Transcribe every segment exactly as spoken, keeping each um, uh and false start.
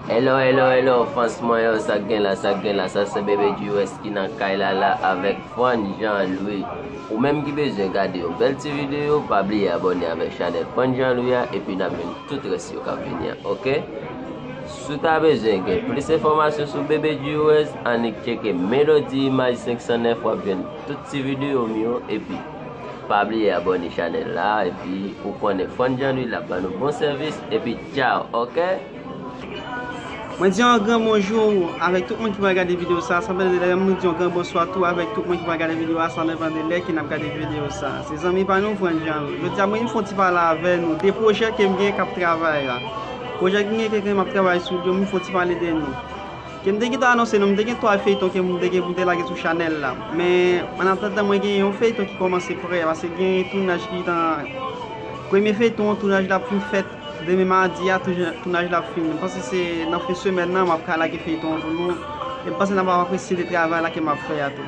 Hello, hello, hello, fans mwen yo, sa k gen la, sa k gen la, sa se Bebe G U S ki nan kay la la avèk Fran Jean Louis. Ou menm ki bezwen gade yon bèl ti videyo, pa bliye abòne avèk chanèl Fran Jean Louis a, epi n ap jwenn tout rès yo k ap vini an, oke? Si w ta bezwen gen plis enfòmasyon sou Bebe G U S, annik tcheke Melody Image senk san nèf, w ap jwenn tout ti videyo m yo, epi pa bliye abòne chanèl la, epi ou konnen Fran Jean Louis l ap ban nou bon sèvis, epi tchaw, oke? Mwen di yon gran bonjou avèk tout moun ki pral gade videyo sa, san pèdi lè, mwen di yon gran bonswa tou avèk tout moun ki pral gade videyo a, san depann de lè ki n ap gade videyo sa. Se zanmi pa nou, Fran Jean Louis. Jodi a, mwen vin fè yon ti pale avè nou de pwojè ke m gen k ap travay la. Pwojè ke m gen, ke m ap travay sou yo, mwen fè yon ti pale de nou. Ke m te gentan anonse nou, m te gen twa feyton ke m te gen pou m te lage sou chanèl la. Men, an atandan, mwen gen yon feyton ki kòmanse prè, paske gen tounaj ki tan, premye feyton an, tounaj la ap fin fèt. Demen madi a, tounaj la ap fin. M panse se nan fen semèn nan, m ap ka lage feyton an pou nou. E m panse n ap apresye de travay la ke m ap fè a tou.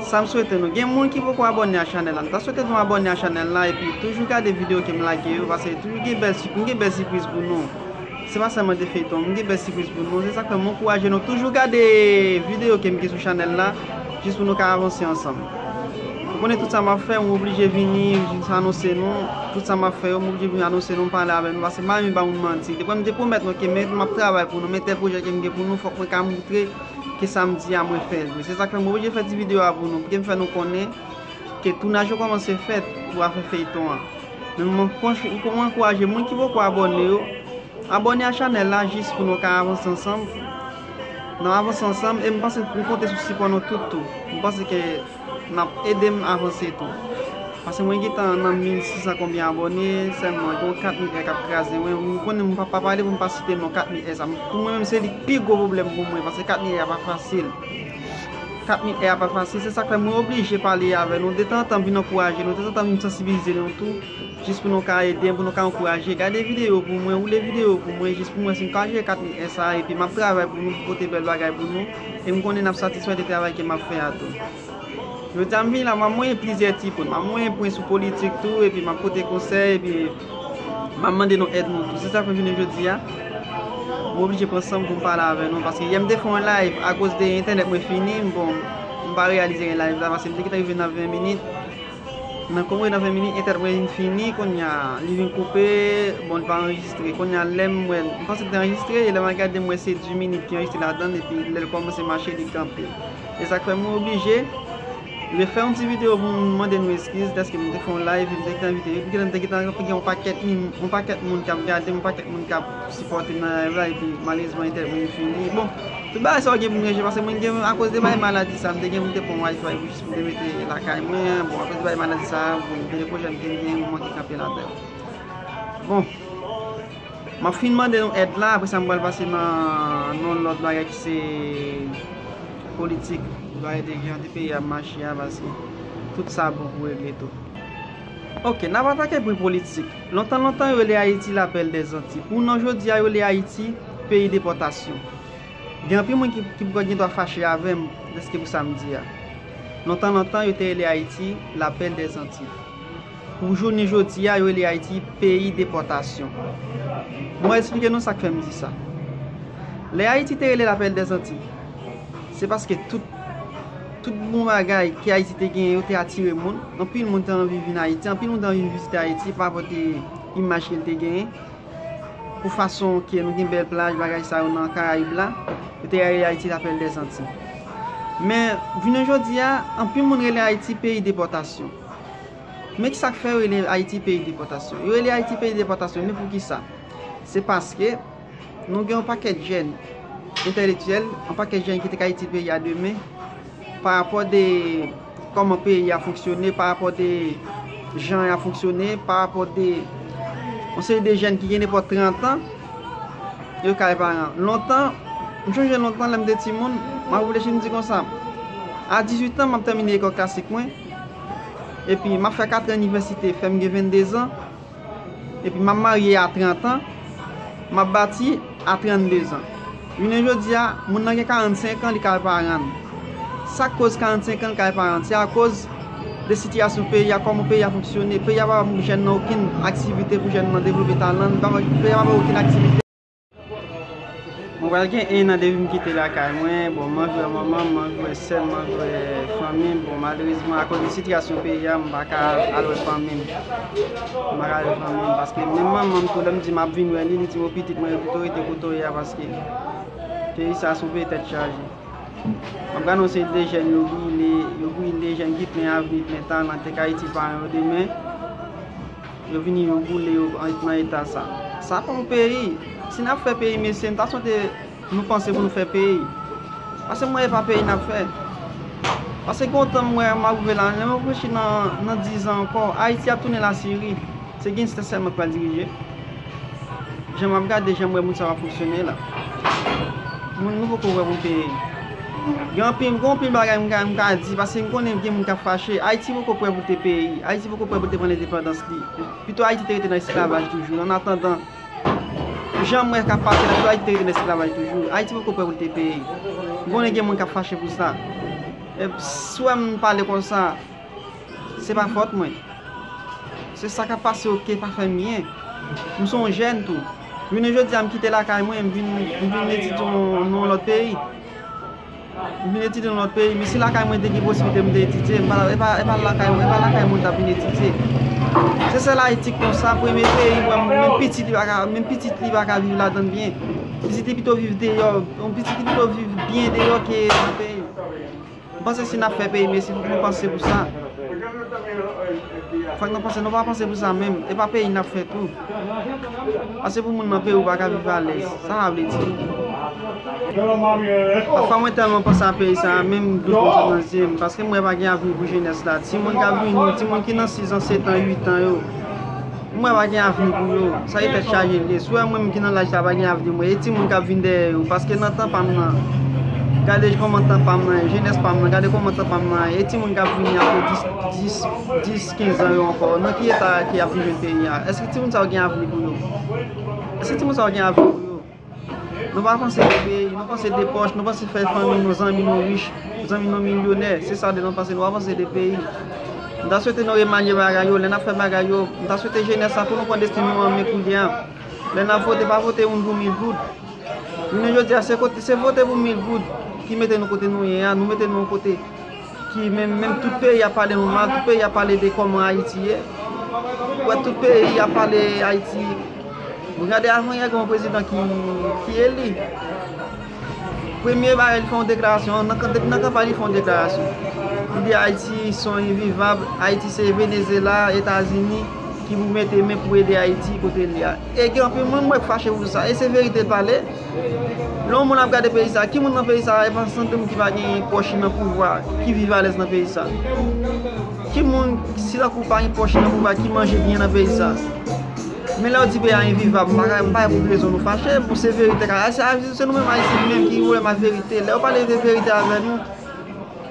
Sa m swete nou. Gen moun ki poko abòne a chanèl la. M ta swete nou abòne a chanèl la, epi toujou gade videyo ke m lage yo, paske toujou gen bèl, m gen bèl sipriz pou nou. Se pa sèlman de feyton, m gen bèl sipriz pou nou. Se sa k fè m ankouraje nou toujou gade videyo ke m gen sou chanèl la, jis pou nou ka avanse ansanm. Ou konnen tout sa m ap fè, m oblije vini, jis anonse nou. Tout sa m ap fè yo, m oblije vin anonse nou, m pale avè nou, paske m pa renmen ba moun manti. Depi m te pwomèt nou ke men m ap travay pou nou, men tèl pwojè ke m gen pou nou, fòk mwen ka moutre ke sa m di a mwen fè l vre. Se sa k fè m oblije fè ti videyo a pou nou, pou ke m fè nou konnen ke tounaj yo kòmanse fèt pou afè feyton an. Men mwen, mwen ankouraje moun ki poko abòne yo, abòne a chanèl la jis pou nou ka avanse ansanm. N ap avanse ansanm e m panse m konte sou sipò nou tout tou. M panse ke n ap ede m avanse tou. Paske mwen gentan nan mil sis san konbyen abòne, sèlman gen yon kat mil è k ap kraze mwen. Ou konnen m pa, pa pale pou m pa site non kat mil è sa. Pou mwen menm se li k pi gwo pwoblèm pou mwen, paske kat mil è a pa fasil. Kat mil è a pa fasil, se sa k fè mwen oblije pale avè nou. Detanzantan m vin ankouraje nou, detanzantan m vin sansibilize nou tou. Jis pou nou ka ede m, pou nou ka ankouraje. Gade videyo pou mwen, woule videyo pou mwen, jis pou mwen si m ka jere kat mil è sa, epi m ap travay pou nou, pou pote bèl bagay pou nou. E m konnen n ap satisfè de travay ke m ap fè a tou. Jodi a m vini la, m ap monyen plizyè ti pwen. M ap monyen pwen sou politik tou, epi m ap pote konsèy, epi m ap mande nou èd nou tou. Se sa k fè jounen jodi a, m oblije pran san m pou m pale avè nou, paske yè m te fè yon live, akoz de entènèt mwen fini, bon, m pa reyalize gen live la, paske m te gentan rive nan ven minit. Nan konmwe nan ven minit, entèt mwen fini, kounye a, li vin koupe, bon, li pa anrejistre. Kounye a, lè m wè, m panse li te anrejistre, e lè m al gade, m wè se dis minit ki anrejistre ladan l, epi lè l kòmanse mache, li kanpe. E sa k fè mwen oblije refè yon ti videyo pou m mande nou eskiz, dèske m te fè yon live, m te gentan envite, epi m te gentan gen yon pakèt, yon pakèt moun k ap gade m, yon pakèt moun k ap sipòte m nan live la, epi malerezman, entèt mwen fini. Bon, tout bagay sa yo gen pou m ranje, paske mwen gen, akoz de bagay maladi sa, m te gen pou m te pran wifi pou jis pou m te mete lakay mwen. Bon, akoz de bagay maladi sa, bon, gen de pwojè m te gen, m manke kanpe ladan. Bon, m ap fin mande nou èd la, apre sa m pral pase nan, nan lòt bagay ki se politik, bagay de jan de peyi ap mache a, paske tout sa bon pou regle tou. Oke, n ap atake pwen politik. Lontan, lontan, yo rele Ayiti lapèl dèzanti. Pou nou, jodi a, yo rele Ayiti peyi depòtasyon. Gen anpil moun ki, ki poko gen dwa fache avè m, dèske pou sa m di a. Lontan, lontan, yo te rele Ayiti lapèl dèzanti. Pou jounen jodi a, yo rele Ayiti peyi depòtasyon. Bon, mwen eksplike nou sa k fè m di sa. Lè Ayiti te rele lapèl dèzanti, se paske tout, tout bon bagay ke Ayiti te genyen yo te atire moun. Anpil moun te anvi vin Ayiti, anpil moun te anvi vin vizite Ayiti pa rapò de imaj ke l te genyen. Pou fason ke nou gen bèl plaj, bagay sa yo nan Karayib la, yo te rele Ayiti lapèl dèzanti. Men, jounen jodi a, anpil moun rele Ayiti peyi depòtasyon. Men ki sa k fè yo rele Ayiti peyi depòtasyon? Yo rele Ayiti peyi depòtasyon, men poukisa? Se paske nou gen yon pakèt jèn entèlektyèl, yon pakèt jèn ki te ka itil peyi a demen, pa rapò de kòman peyi a fonksyone, pa rapò de jan y ap fonksyone, pa rapò de yon seri de jèn ki gen nenpòt trant an, yo kay paran. Lontan, m chonje lontan lè m te timoun, m ap reflechi, m di konsa, a dizuit an, m ap tèmine lekòl klasik mwen, epi m ap fè kat an inivèsite, fè m gen vennde zan, epi m ap marye a trant an, m ap bati a trannde zan. Jounen jodi a, moun nan gen karannsenk an, li kay paran l. Sa k koz karannsenk an, li kay paran l? Se akoz de sitiyasyon peyi a, kòman peyi a fonksyone. Peyi a pa ba jèn nan okenn aktivite pou jèn nan devlope talan l, li pa ba, peyi a pa ba okenn aktivite. Pral gen en an depi m kite lakay mwen. Bon, m anvi wè manman m, m anvi wè sè m, m anvi wè fanmi m. Bon, malerezman, akoz de sitiyasyon peyi a, m pa ka al wè fanmi m. M pa ka al wè fanmi m, paske menm manman m tou, lè m di m ap vin wè li, li di m, "O, pitit mwen, yo pito rete kote w ye a, paske peyi sa se yon peyi tèt chaje." M ap gade yon seri de jèn, yo brile, yo brile, jèn ki plen avni, plen talan, te ka itil paran yo demen. Yo vini, yo boule, yo an- nan eta sa. Sa pa yon peyi. Si n ap fè peyi, mesye, n ta sonje nou panse pou nou fè peyi. Paske m wè e pa peyi n ap fè. Paske gen yon tan m wè m ap rive la, lè m reflechi nan, nan diz an ankò, Ayiti ap tounen Lasiri. Se gangstè sèlman k pral dirije. Jan m ap gade, jan m wè moun sa yo ap fonksyone la. Moun nou poko wè pou peyi. Gen anpil, gen anpil bagay m ka, m ka di, paske m konnen gen moun k ap fache. Ayiti poko prè pou l te peyi. Ayiti poko prè pou l te pran lendepandans li. Pito Ayiti te rete nan esklavaj toujou. An atandan, jan m wè k ap pase la, pito Ayiti te rete nan esklavaj toujou. Ayiti poko prè pou l te peyi. M konnen gen moun k ap fache pou sa. E, si w wè m pale konsa, se pa fòt mwen. Se sa k ap pase yo ki pa fè m byen. M se yon jèn tou. Jounen jodi a, m kite lakay mwen, m vin, m vin etidye nan yon lòt peyi. M vin etidye nan lòt peyi, men si lakay mwen te gen posiblite m te etidye, m pa, e pa, e pa lakay, e pa lakay mwen t ap vin etidye. Se sèl Ayiti k konsa, premye peyi, wè, menm pitit li pa ka, menm pitit li pa ka viv ladan l byen. Pitit li pito viv deyò, yon pitit li pito viv byen deyò ke nan peyi. M panse si n ap fè peyi, mesye, fòk nou panse pou sa. Fòk nou panse, nou pa panse pou sa menm. E pa peyi n ap fè tou. Paske pou moun nan peyi ou pa ka viv alèz. Sa sa vle di? Pafwa mwen tèlman panse a peyi sa, menm dlo konn sot nan zye m. Paske m wè pa gen avni pou jenès la. Timoun k ap vini, timoun ki nan sis an, sèt an, uit an yo. M wè pa gen avni pou yo. Sa se tèt chaje l ye. Si w wè mwen menm ki nan laj sa pa gen avni, mwen, e timoun k ap vin dèyè yo. Paske nan tan pa m nan, gade kòman tan pa m nan ye, jenès pa m nan, gade kòman tan pa m nan ye. E timoun k ap vini apre dis, dis, dis, kenz an yo ankò. Nan ki eta ke y ap vin jwenn peyi a? Èske timoun sa yo gen avni pou yo? Èske timoun sa yo gen avni pou yo? Nou pa panse de peyi, nou panse de pòch, nou panse fè fanmi nou, zanmi nou rich, zanmi nou milyonè. Se sa de nou panse, nou pa panse de peyi. M ta swete nou remanye bagay yo, lè n ap fè bagay yo, m ta swete jenès la pou nou pran desten nou an men kounye a. Lè n ap vote, pa vote moun pou mil goud. Jounen jodi a, se kote, se vote pou mil goud ki mete nou kote nou ye a, nou mete nou yon kote ki menm, menm tout peyi ap pale nou mal, tout peyi ap pale de kòman Ayiti ye. Ou wè tout peyi ap pale Ayiti. Bon, gade avan yè gen yon prezidan ki, ki eli. Premye bagay li fè yon deklarasyon, nan, depi nan kanpay li fè yon deklarasyon. Li di Ayiti se yon envivab, Ayiti se Venezyela, Etazini ki pou mete men pou ede Ayiti kote li a. E gen anpil moun mwen k fache pou sa, e se verite l pale. Lè yon moun ap gade peyi sa, ki moun nan peyi sa, e pa santi m ki pa gen pòch nan pouvwa, ki viv alèz nan peyi sa? Ki moun, si tankou pa gen pòch nan pouvwa, ki manje byen nan peyi sa? Men lè yo di peyi a envivab, m pa ka, m pa wè pou ki rezon nou fache, pou se verite ka, se, se nou menm Ayisyen nou menm ki gen pwoblèm ak verite. Lè yo pale de verite avè nou,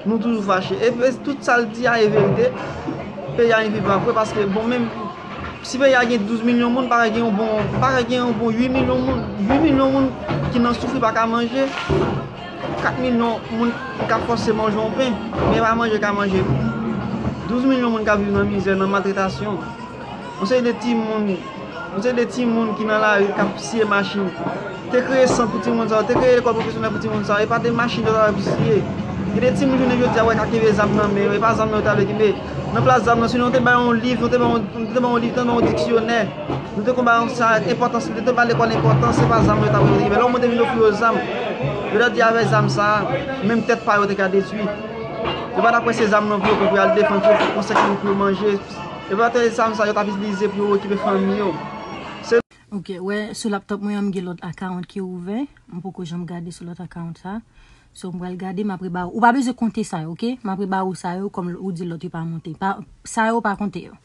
nou toujou fache. E, e tout sa l di a e verite. Peyi a envivab vre, paske bon, menm si peyi a gen douz milyon moun, pa ka gen yon bon, pa ka gen yon bon uit milyon moun, uit milyon moun ki nan soufri pa ka manje, kat milyon moun k ap fòse manje yon pen, men pa manje ka manje. Douz milyon moun k ap viv nan mizè, nan maltretasyon. Yon seri de timoun, yon seri de timoun ki nan lari k ap siye machin. Te kreye sant pou timoun sa yo, te kreye lekòl pwofesyonèl pou timoun sa yo. E pa de machin yo ta wè pou siye. Gen de timoun jounen jodi a wè ka kenbe zam nan men yo, e pa zam nan yo ta vle kenbe. Nan plas zam nan, si nou te bay yon liv, nou te bay yon, nou te bay yon liv, nou te bay yon diksyonè. Nou te konn bay sa enpòtans, nou te bay lekòl enpòtans, se pa zam yo ta vle kenbe. Lè yon moun te vin ofri yo zam, yo ta di avèk zam sa, menm tèt pa yo te ka detwi. Yo pa t ap wè se zam nan pou yo pran pou y al defann, pou yo pran sèk moun pou yo manje. Yo pa te zam sa yo t ap itilize pou yo okipe fanmi yo. Se Ok, wè, sou laptop mwen an, m gen lòt account ki ouvè. M poko janm gade sou lòt account sa. So, m pral gade, m apre ba ou. Ou pa bezwen konte sa yo, ok? M apre ba ou sa yo, kòm ou di lòt yo pa monte. Pa, sa yo pa konte yo.